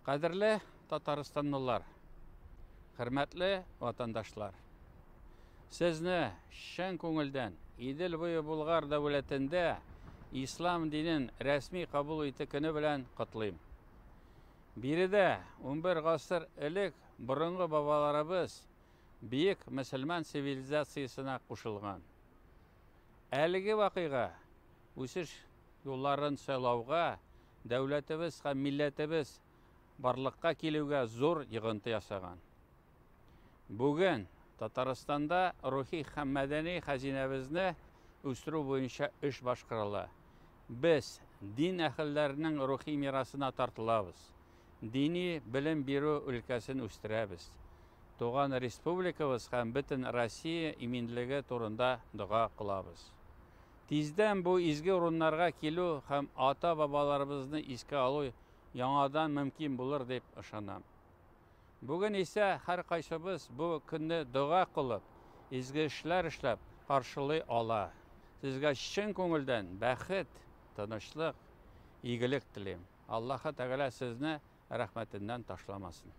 Кадерле татарстанлылар, хөрмәтле ватандашлар! Сезне чын күңелдән Идел буе Болгар дәүләтендә ислам динен рәсми кабул итү көне белән котлыйм. Биредә 11 гасыр элек борынгы бабаларыбыз бөек мөселман цивилизациясенә кушылган. Әлеге вакыйга үсеш юлларын сайлауга, дәүләтебез һәм милләтебез барлыкка килүгә зур йогынты ясаган. Бүген Татарстанда рухи һәм мәдәни хәзинәбезне үстерү буенча эш башкарыла. Без дин әһелләренең рухи мирасына тартылабыз. Дини белем бирү өлкәсен үстерәбез. Туган республикабыз һәм бөтен Россия иминлеге турында дога кылабыз. Тиздән бу изге урыннарга килү һәм ата-бабаларыбызны искә алу яңадан мөмкин булыр дип ышанам. Бүген исә һәркайсыбыз бу көнне дога кылып, изге эшләр эшләп каршылый ала. Сезгә чын күңелдән бәхет, тынычлык, игелек телим. Аллаһы Тәгалә сезне рәхмәтеннән ташламасын.